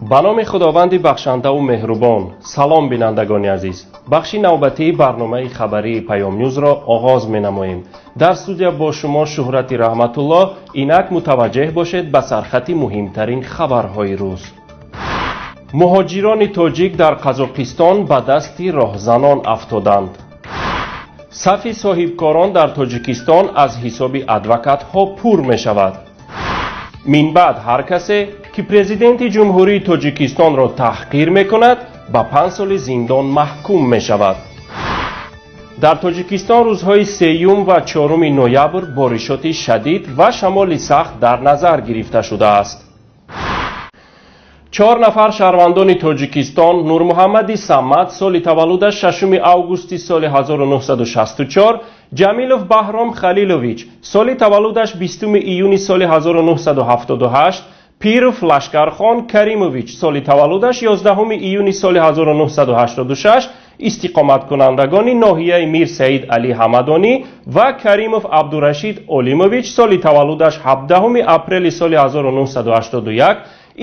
Ба номи Худованди бахшандаву меҳрубон. Салом, бинандагони азиз. Бахши навбатии барномаи хабарии Паёмнюзро оғоз менамоем. Дар студия бо шумо Шуҳрати Раҳматуллоҳ. Инак мутаваҷҷеҳ бошед ба сархати муҳимтарин хабарҳои рӯз. Муҳоҷирони тоҷик дар Қазоқистон ба дасти роҳзанон афтоданд. Сафи соҳибкорон дар Тоҷикистон аз ҳисоби адвокатҳо пур мешавад. Минбаъд ҳар касе, ки Президенти Ҷумҳурии Тоҷикистонро таҳқир мекунад, ба 5 соли зиндон маҳкум мешавад. Дар Тоҷикистон рӯзҳои 3 ва 4 ноябр боришоти шадид ва шамоли сахт дар назар гирифта шудааст. Чор нафар шаҳрвандони Тоҷикистон: Нурмуҳаммади Самад, соли таваллудаш 6 августи соли 1964, Ҷамилов Баҳром Халилович, соли таваллудаш 20 июни соли 1978, Пиров Лашкархон Каримович, соли таваллудаш 11 июни соли 1986, истиқоматкунандагони ноҳияи Мир Саид Алӣ Ҳамадонӣ, ва Каримов Абдурашид Олимович, соли таваллудаш 17 апрели соли 1981,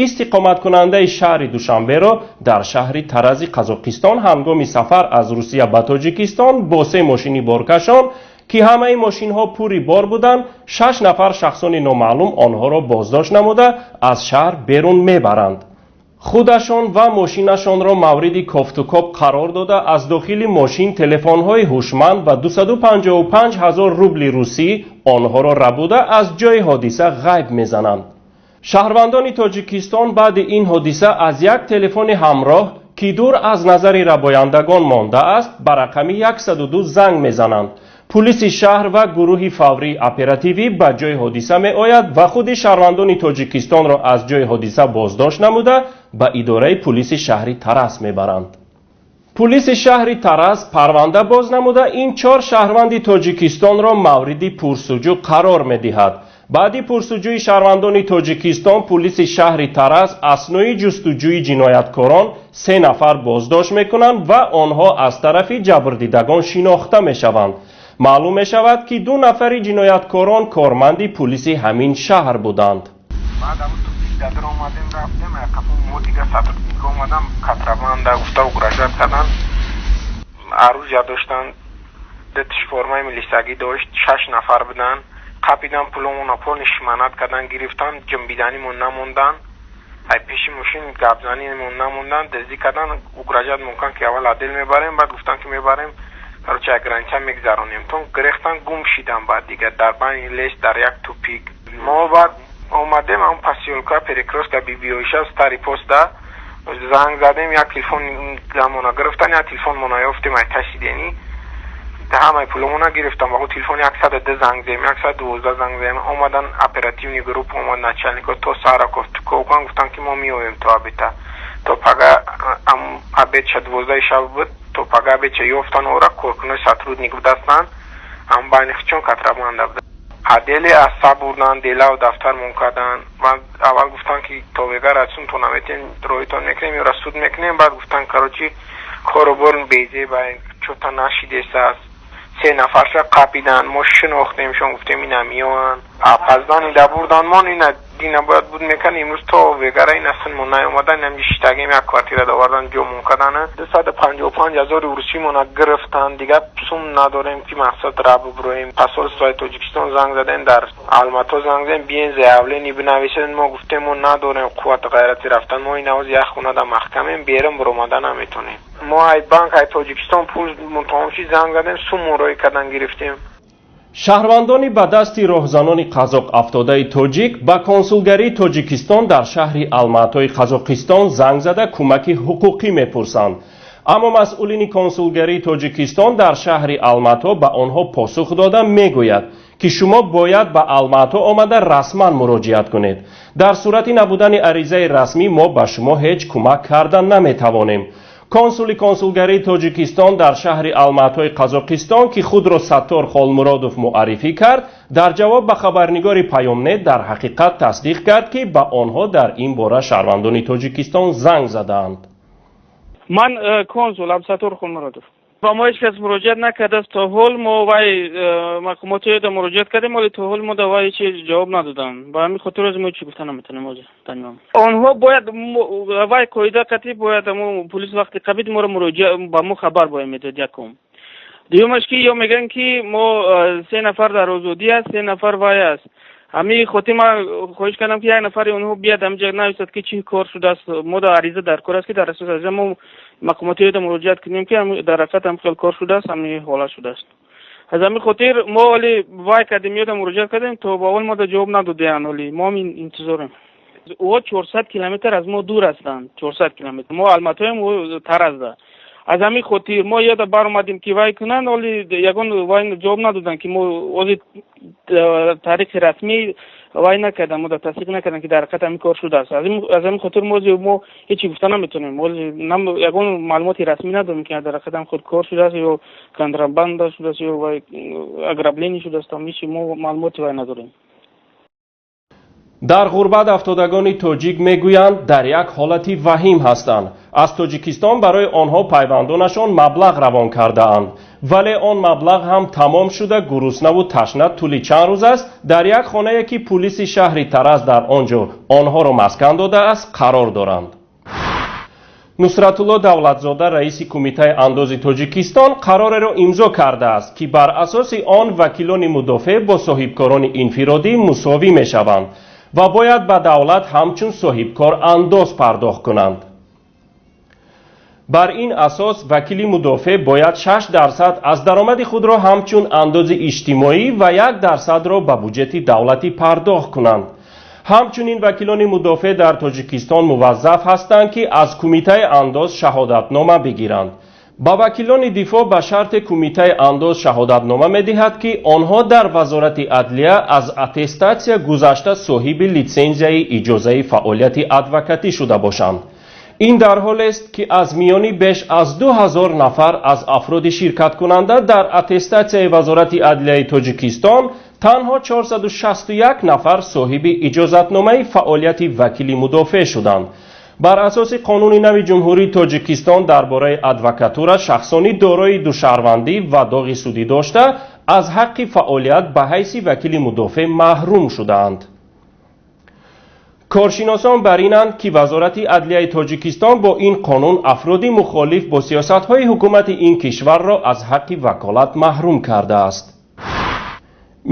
истиқоматкунандаи шаҳри Душанберо дар шаҳри Тарази Қазоқистон ҳангоми сафар аз Русия ба Тоҷикистон бо се мошини боркашон, ки ҳамаи мошинҳо пури бор буданд, шаш нафар шахсони номаълум онҳоро боздошт намуда, аз шаҳр берун мебаранд. Худашон ва мошинашонро мавриди кофтукоб қарор дода, аз дохили мошин телефонҳои ҳушманд ва 255 ҳазор рубли русӣ онҳоро рабуда, аз ҷои ҳодиса ғайб мезананд. Шаҳрвандони Тоҷикистон баъди ин ҳодиса аз як телефони ҳамроҳ, ки дур аз назари рабояндагон мондааст, ба рақами 102 занг мезананд. Пулиси шаҳр ва гурӯҳи фаврии оперативӣ ба ҷои ҳодиса меояд ва худи шаҳрвандони Тоҷикистонро аз ҷои ҳодиса боздошт намуда, ба идораи пулиси шаҳри Тараз мебаранд. Пулиси шаҳри Тараз парванда боз намуда, ин чор шаҳрванди Тоҷикистонро мавриди пурсуҷӯ қарор медиҳад. Баъди пурсуҷӯи шаҳрвандони Тоҷикистон пулиси шаҳри Тараз аснои ҷустуҷӯи ҷинояткорон се нафар боздошт мекунанд ва онҳо аз тарафи ҷабрдидагон шинохта мешаванд. Маълум мешавад, ки ду нафари ҷинояткорон корманди пулиси ҳамин шаҳр буданд. Баъд ҳамун тупик дар омадем, рафтем, қафо мо дига сотрудник омадам, контрабанда гуфта угрожать кардан, оружия доштан, дутиш формаи милисагӣ дошт, шаш нафар буданд. Қапидан, пуломона полный шмонать кардан, гирифтан, ҷимбиданимон намондан, ай пеши мошин гапзанимон намондан, дуздӣ кардан, угрожать мекунан, ки аввал отдел мебарем, баъд гуфтан, ки мебарем, короче, ай граница мегзаронем. Тон гирехтан, гум шидан. Баъд дига дар байни лес, дар як тупик мо баъд омадем, ҳамн посёлка, перекрёстка Бибиоиша, старый поста занг задем, як телефон замона гирифтан, як телефон мо наёфтем. Ай ташидени ҳамаи пуломона гирифтам. Ба телефон 102 занг задем, 112 занг задем, омадан, оперативный группа омад, начальнико то сара кофтуков гуфтан, ки мо меоем то обеда, то пага обедша, 12-и шаб буд, то пага обедша ёфтан ора. Коркунои сотрудник будастанд, ҳам байни хичон контрабанда буда. Отделе аз саб бурдан, делаву дафтармон кардан. Баъд аввал гуфтан, ки то вега расунтон наметем, роҳитон мекунем ёра суд мекунем. Баъд гуфтан, короче, корубор безеба, чота нашидесааст. Се нафарша қапидан, мо шинохтемшон, гуфтем, ина меоянд. Опоздание да бурданмон, ина дина бояд буд мекард, имрӯз то вегара ина синмон наёмадан, инам шиштагем, як квартира довардан, ҷомон кардана, 255 ҳазори русимона гирифтанд. Дигар сум надорем, ки мақсад ра буброем. Посольствои Тоҷикистон занг задем, дар Алмато занг задем, биен, заявление бинависед. Мо гуфтем, мо надорем қуввати ғайрати рафтан, мо ин як хонада маҳкамем, берун биромада наметонем. Мо ай банк, ай Тоҷикистон пул тамом шид, занг задем, сумон роӣ кардан, гирифтем. Шаҳрвандони ба дасти роҳзанони қазоқ афтодаи тоҷик ба консулгарии Тоҷикистон дар шаҳри Алматои Қазоқистон занг зада, кӯмаки ҳуқуқӣ мепурсанд. Аммо масъулини консулгарии Тоҷикистон дар шаҳри Алмато ба онҳо посух дода мегӯяд, ки шумо бояд ба Алмато омада, расман муроҷиат кунед. Дар сурати набудани аризаи расмӣ мо ба шумо ҳеҷ кӯмак карда наметавонем. Консули консулгарии Тоҷикистон дар шаҳри Алматои Қазоқистон, ки худро Саттор Холмуродов муаррифӣ кард, дар ҷавоб ба хабарнигори Паёмнет дар ҳақиқат тасдиқ кард, ки ба онҳо дар ин бора шаҳрвандони Тоҷикистон занг задаанд. Ман консул Абсатор Холмуродов. Ба мо ҳеҷ кас муроҷиат накардааст то ҳол. Мо вай мақомотиёда муроҷиат кардем, вале то ҳол мо да вай ҳеҷ ҷавоб надоданд. Ба ҳамин хотир ҳозир мо ҳеҷ гуфта наметавонем. Ҳозир онҳо бояд вай қоида қатъӣ бояд полис вақти қабид моро муроҷиат ба мо хабар бояд медод якум. Дуюмаш ки ё мегӯянд ки мо се нафар дар озодӣ аст, се нафар вай аст. Ҳамин хотир ман хоҳиш кардам ки як нафари онҳо биёд ҳаминҷа нависад ки чӣ кор шудааст. Мо дар ариза дар кор аст ки дар асоси ариза мо мақомотиёда муроҷиат кунем ки дар ҳақиқат ҳам хел кор шудааст, ҳамин ҳолат шудааст. Аз ҳамин хотир мо ҳоли вай кардем, ёда муроҷиат кардем, то ба ҳол мо да ҷавоб надодеянд. Ҳоли мо ҳам интизорем. Ӯ 400 километр аз мо дур ҳастанд, 400 километр. Мо Алматоем, ӯ Таразда. Аз ҳамин хотир мо ёда баромадем ки вай кунанд, ҳоли ягон вай ҷавоб надоданд ки мо ҳозир таърихи расмӣ вай накарданд, мо тасдиқ накарданд ки дар ҳақиқат ҳамин кор шудааст. Аз ҳамин хотир мо ҳозир мо ҳеҷ гуфта наметавонем. Ҳозир ягон маълумоти расмӣ надорем ки дар ҳақиқат ҳам худ кор шудааст ё контрабанда шудааст ё вай ограбление шудааст. Ҳеҷ мо маълумоти вай надорем. Дар ғурбат афтодагони тоҷик мегӯянд дар як ҳолати ваҳим ҳастанд. Аз Тоҷикистон барои онҳо пайвандонашон маблағ равон кардаанд, вале он маблағ ҳам тамом шуда, гуруснаву ташна тӯли чанд рӯз аст дар як хонае ки пулиси шаҳри Тараз дар он ҷо онҳоро маскан додааст қарор доранд. Нусратулло Давлатзода, раиси Кумитаи андози Тоҷикистон, қарореро имзо кардааст ки бар асоси он вакилони мудофеъ бо соҳибкорони инфиродӣ мусовӣ мешаванд ва бояд ба давлат ҳамчун соҳибкор андоз пардохт кунанд. Бар ин асос вакили мудофеъ бояд 6% аз даромади худро ҳамчун андози иҷтимоӣ ва 1%-ро ба буҷети давлатӣ пардохт кунанд. Ҳамчунин вакилони мудофеъ дар Тоҷикистон муваззаф ҳастанд ки аз Кумитаи андоз шаҳодатнома бигиранд. Ба вакилони дифоъ ба шарте Кумитаи андоз шаҳодатнома медиҳад ки онҳо дар Вазорати адлия аз аттестатсия гузашта соҳиби литсензияи иҷозаи фаъолияти адвокатӣ шуда бошанд. Ин дар ҳолест ки аз миёни беш аз 2000 нафар аз афроди ширкаткунанда дар аттестатсияи Вазорати адлияи Тоҷикистон танҳо 461 нафар соҳиби иҷозатномаи фаъолияти вакили мудофеъ шуданд. Бар асоси қонуни нави Ҷумҳурии Тоҷикистон дар бораи адвокатура шахсони дорои душаҳрвандӣ ва доғи судӣ дошта аз ҳаққи фаъолият ба ҳайси вакили мудофеъ маҳрум шудаанд. Коршиносон бар инанд ки Вазорати адлияи Тоҷикистон бо ин қонун афроди мухолиф бо сиёсатҳои ҳукумати ин кишварро аз ҳаққи ваколат маҳрум кардааст.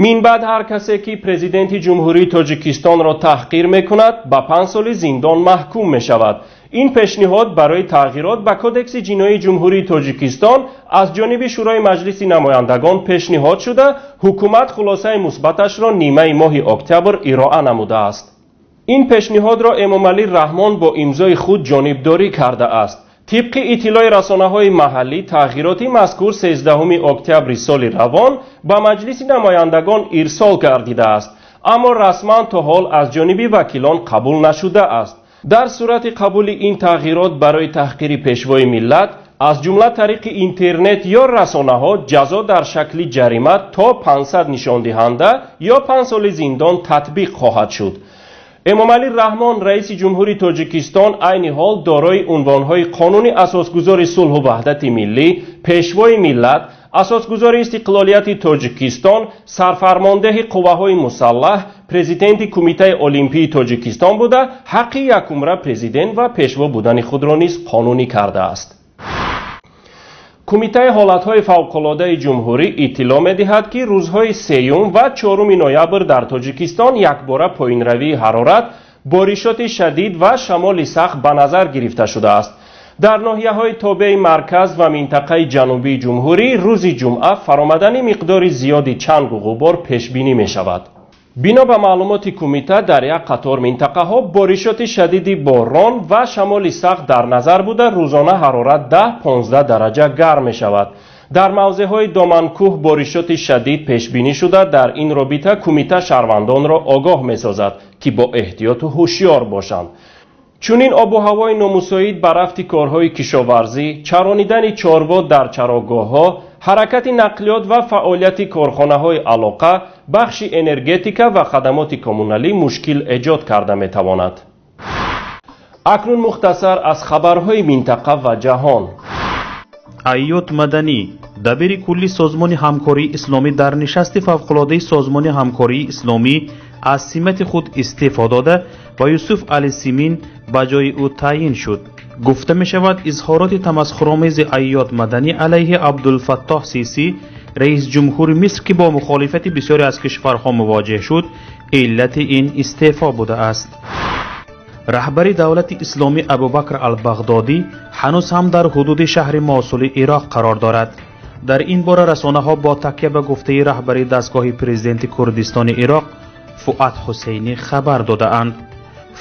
Минбаъд ҳар касе ки президенти Ҷумҳурии Тоҷикистонро таҳқир мекунад ба 5 соли зиндон маҳкум мешавад. Ин пешниҳод барои тағйирот ба Кодекси ҷиноии Ҷумҳурии Тоҷикистон аз ҷониби Шӯрои Маҷлиси намояндагон пешниҳод шуда, ҳукумат хулосаи мусбаташро нимаи моҳи октябр ироа намудааст. Ин пешниҳодро Эмомалӣ Раҳмон бо имзои худ ҷонибдорӣ кардааст. Тибқи иттилои расонаҳои маҳаллӣ тағйироти мазкур 13 октябри соли равон ба Маҷлиси намояндагон ирсол гардидааст, аммо расман то ҳол аз ҷониби вакилон қабул нашудааст. Дар сурати қабули ин тағйирот барои таҳқири пешвои миллат аз ҷумла тариқи интернет ё расонаҳо ҷазо дар шакли ҷарима то 500 нишондиҳанда ё 5 соли зиндон татбиқ хоҳад шуд. Эмомалӣ Раҳмон, раиси Ҷумҳури Тоҷикистон, айни ҳол дорои унвонҳои қонуни асосгузори сулҳу ваҳдати миллӣ, пешвои миллат, асосгузори истиқлолияти Тоҷикистон, сарфармондеҳи қувваҳои мусаллаҳ, президенти Кумитаи Олимпии Тоҷикистон буда, ҳаққи якумра президент ва пешво будани худро низ қонунӣ кардааст. Кумитаи ҳолатҳои фавқулодаи ҷумҳурӣ иттилоъ медиҳад ки рӯзҳои 3 ва 4 ноябр дар Тоҷикистон якбора поинравии ҳарорат, боришоти шадид ва шамоли сахт ба назар гирифта шудааст. Дар ноҳияҳои тобеи марказ ва минтақаи ҷанубии ҷумҳурӣ рӯзи ҷумъа фаромадани миқдори зиёди чангу ғубор пешбинӣ мешавад. Бино ба маълумоти кумита дар як қатор минтақаҳо боришоти шадиди борон ва шамоли сахт дар назар буда, рӯзона ҳарорат 10-15 дараҷа гарм мешавад. Дар мавзеъҳои доманкӯҳ боришоти шадид пешбинӣ шуда, дар ин робита кумита шаҳрвандонро огоҳ месозад ки бо эҳтиёту ҳушёр бошанд. Чунин обу ҳавои номусоид ба рафти корҳои кишоварзӣ, чаронидани чорво дар чарогоҳҳо, ҳаракати нақлиёт ва фаъолияти корхонаҳои алоқа, бахши энергетика ва хадамоти коммуналӣ мушкил эҷод карда метавонад. Акнун мухтасар аз хабарҳои минтақа ва ҷаҳон. Айёд Маданӣ, дабири кулли Созмони ҳамкории исломӣ, дар нишасти фавқулодаи Созмони ҳамкории исломӣ аз симати худ истеъфо дода ва Юсуф Али Симин ба ҷои ӯ таъйин шуд. Гуфта мешавад, изҳороти тамасхуромези Айёд Маданӣ алайҳи Абдулфаттоҳ Сисӣ, раисҷумҳури Миср, ки бо мухолифати бисёре аз кишварҳо мувоҷеҳ шуд, иллати ин истеъфо будааст. Раҳбари давлати исломӣ Абубакр Албағдодӣ ҳанӯз ҳам дар ҳудуди шаҳри Мосули Ироқ қарор дорад. Дар ин бора расонаҳо бо такя ба гуфтаи раҳбари дастгоҳи президенти Курдистони Ироқ Фуад Ҳусейнӣ хабар додаанд.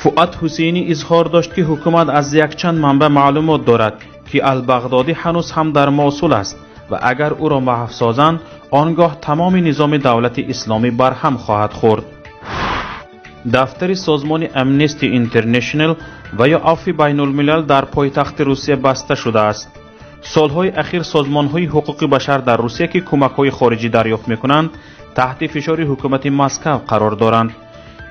Фуад Ҳусейнӣ изҳор дошт, ки ҳукумат аз якчанд манбаъ маълумот дорад, ки Албағдодӣ ҳанӯз ҳам дар Мосул аст ва агар ӯро маҳв созанд, он гоҳ тамоми низоми давлати исломӣ барҳам хоҳад хӯрд. Дафтари созмони Amnesty International ва ё Афви байнулмилал дар пойтахти Русия баста шудааст. Солҳои ахир созмонҳои ҳуқуқи башар дар Русия, ки кӯмакҳои хориҷӣ дарёфт мекунанд, таҳти фишори ҳукумати Москав қарор доранд.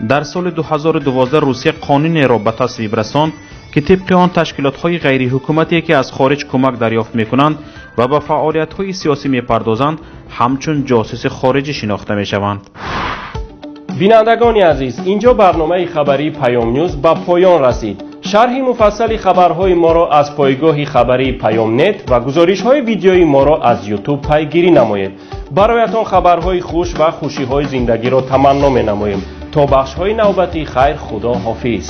Дар соли 2012 Русия қонунеро ба тасвиб расонд, ки тибқи он ташкилотҳои ғайриҳукуматие, ки аз хориҷ кӯмак дарёфт мекунанд ва ба фаъолиятҳои сиёсӣ мепардозанд, ҳамчун ҷосуси хориҷӣ шинохта мешаванд. Бинандагони азиз, инҷо барномаи хабарии Паём Нюз ба поён расид. Шарҳи муфассали хабарҳои моро аз пойгоҳи хабарии Паём нет ва гузоришҳои видеои моро аз Ютуб пайгирӣ намоед. Бароятон хабарҳои хуш ва хушиҳои зиндагиро таманно менамоем. То бахшҳои навбатӣ хайр, худо ҳофиз.